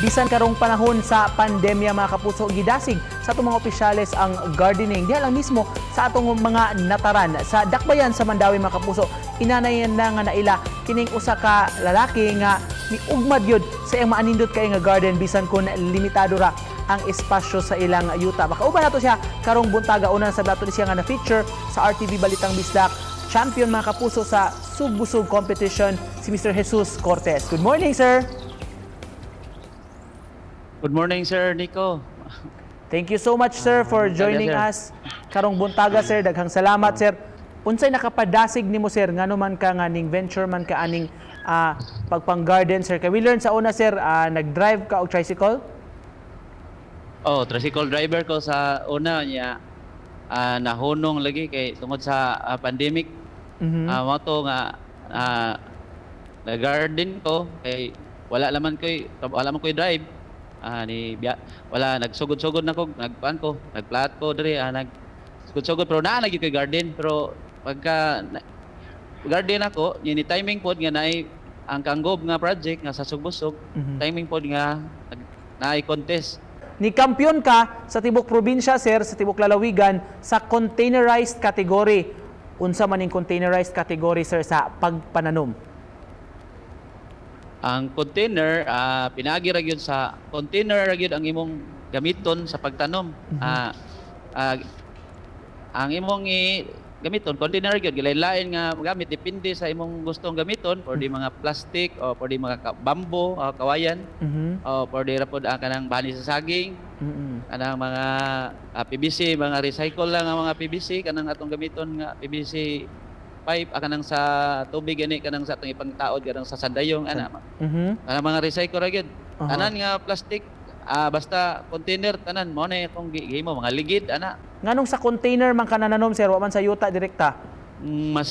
Bisan karong panahon sa pandemya, mga kapuso, gidasig sa atong mga opisyales ang gardening. Diha lang mismo sa atong mga nataran sa Dakbayan sa Mandaue, mga kapuso, inanayan na nga naila kining usa ka lalaki nga miugmad gyud sa iyang maanindot kay nga garden bisan kun limitado ra ang espasyo sa ilang yuta. Makauban nato siya karong buntaga. Una sa dato ni siya nga na-feature sa RTV Balitang Bisdak. Champion, mga kapuso, sa Sugbusog competition, si Mr. Jesus Cortez. Good morning, sir. Good morning, Sir Nico. Thank you so much, sir, for joining sir. us karong buntaga, sir. Daghang salamat, sir. Unsay nakapadasig nimo, sir, ngano man ka nga ning venture man ka aning pagpang-garden, sir? Kay we learn sa una, sir, nag-drive ka og tricycle? Oh, tricycle driver ko sa una niya, nahunong lagi kay tungod sa pandemic. Mao to nga na garden ko kay wala man koy drive. Wala nagsugod-sugod na ko, nagkuan ko, nagplat ko diri, nag sugod-sugod pero naa na gyud koy garden, pero pagka garden ako ni timing pod nga naay ang kanggob nga project nga sa Sugbusog, timing pod nga naay contest. Ni kampiyon ka sa tibok probinsya, sir, sa tibok lalawigan sa containerized category. Unsa man ning containerized category, sir, sa pagpananom? Ang container, pinaagi ra gyud sa container ra gyud ang imong gamiton sa pagtanom. Ang imong gamiton container gyud, gilain-lain nga gamit depende sa imong gustong gamiton, pwede mga plastic o pwede mga bamboo o kawayan o pwede ra pod ang kanang bani sa saging, kanang mga PVC, mga recycle lang ang mga PVC, kanang atong gamiton nga PVC pipe, kanang sa tubig gani, kanang sa atong ipangtaod kanang sa sandayong ana. Kanang mga recycle ra gyud. Tanan nga plastic, basta container tanan mo na akong gihimo, mga ligid ana. Nganong sa container man ka nananom, sir, wa man sa yuta direkta? Mas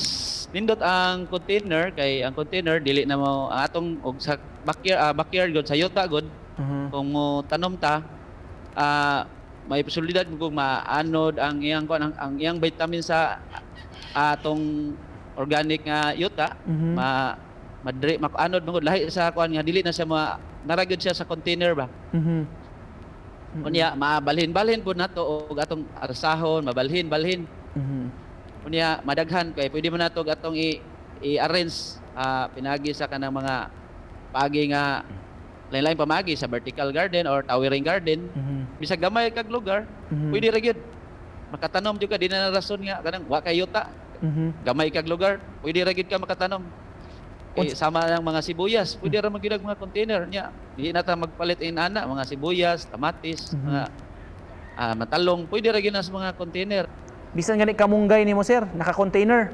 nindot ang container kay ang container dili na mo ang atong og sa backyard gud, sa yuta gud, kung mo tanom ta, may posibilidad kung maanod ang iyang kuan, ang iyang vitamin sa atong organic nga yuta, ma madre maanod man gud, lahi sa kuan nga dili na siya ma naragyod siya sa container ba. Unya mabalhin-balhin pud nato og atong arsahon, mabalhin-balhin. Unya madaghan kay pwede man nato og atong i-arrange, pinagi sa kanang mga paagi nga lain-lain pamagi sa vertical garden or towering garden. Bisag gamay kag lugar, pwede ra gyud. Makatanom jud ka, di na rason nga kanang wa kay yuta. Gamay kag lugar, pwede ra gyud ka makatanom. Kay sama ng mga sibuyas, pwede ra man gyud ang mga container nya. Di na ta magpalit in ana mga sibuyas, kamatis, mga matalong, pwede ra gyud na sa mga container. Bisan gani kamunggay nimo, sir, naka-container?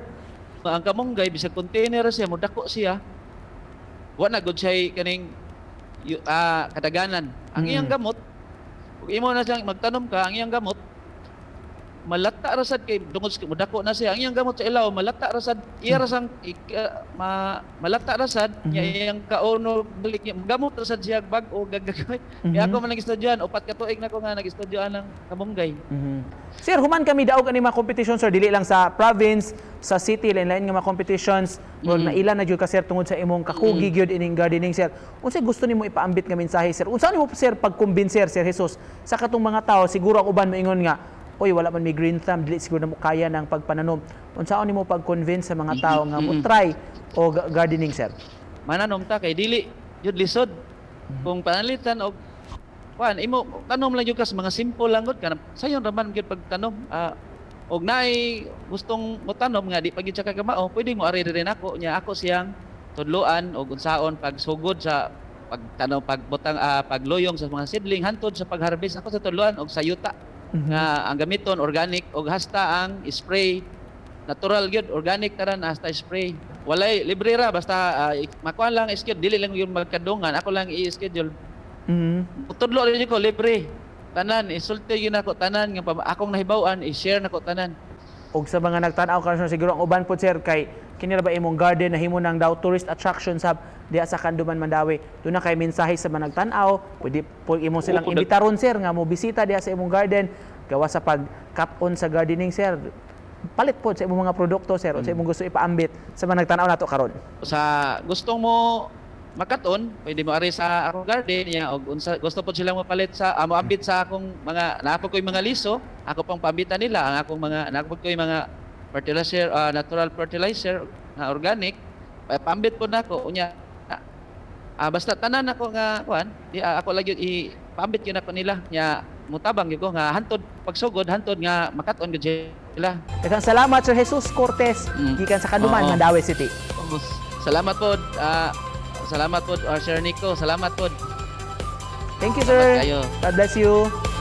Ang kamunggay bisag container siya, modako siya. Wa na gud siya kaning kadaganan. Ang iyang gamot, ug imo na siyang magtanom ka, ang iyang gamot malata ra sad kay tungod sa modako na siya. Ang iyang gamot sa ilaw malata ra sad, iya ra sang malata ra sad nya iyang kauno balik niya gamot ra sad siya bag-o gagagay. Kaya ako man nag-istudyohan, 4 ka tuig na ko nga nag-istudyohan ng kamunggay. Sir, human kami daog ani mga competition, sir, dili lang sa province, sa city, lain-lain nga mga competitions. Murag naila na jud ka, sir, tungod sa imong kakugi gyud ining gardening, sir. Unsay gusto nimo ipaambit nga mensahe, sir? Unsa nimo, sir, pagkumbinser, Sir Jesus, sa katong mga tao, siguro ang uban moingon nga, "Oy, wala man may green thumb, dili siguro na mo kaya ng pagpananom." Unsaon nimo pag-convince sa mga tao nga mo try og gardening, sir? Mananom ta kay dili jud lisod. Kung pananglitan og kuan imo tanom lang jud ka sa mga simple lang gud kanang sayon ra man gyud pagtanom. Og naay gustong motanom nga di pa gyud siya kagamao, pwede mo ari diri nako nya ako siyang tudloan og unsaon pagsugod sa pagtanom, pagbutang, pagluyong sa mga seedling hantod sa pagharvest, ako sa tudloan og sa yuta nga ang gamiton organic og hasta ang spray natural gyud, organic taran hasta spray. Walay libre ra, basta makuha lang schedule, dili lang yung magkadungan, ako lang i-schedule. Tudlo rin ko libre tanan, isulti gyud nako tanan nga akong nahibaw-an, i-share nako tanan. Og sa mga nagtan-aw karon, siguro ang uban po, sir, kay kini ra ba imong garden nahimo nang daw tourist attraction sab diha sa Canduman, Mandaue. Duna kay mensahe sa mga nagtan-aw, pwede po imo silang imbitaron, sir, nga mo bisita diha sa imong garden gawa sa pag cut-on sa gardening, sir. Palit po sa imong mga produkto, sir, unsa imong gusto ipaambit sa mga nagtan-aw nato karon? Sa gustong mo makaton, pwede mo ari sa akong garden niya og unsa gusto po sila mopalit sa moambit sa akong mga naa po ko'y mga liso, ako pong paambitan nila ang akong mga naa po ko'y mga fertilizer, natural fertilizer na organic, paambit po nako unya. Basta tanan ako nga kuan, di ako lagi i paambit gyud nako nila nya mutabang gyud ko nga hantod pagsugod hantod nga makaton gyud sila. Daghang salamat, Sir Jesus Cortez, gikan sa Canduman, Mandaue City. Salamat po. Salamat po, Sir Nico. Salamat po. Thank you, Salamat sir. kayo. God bless you.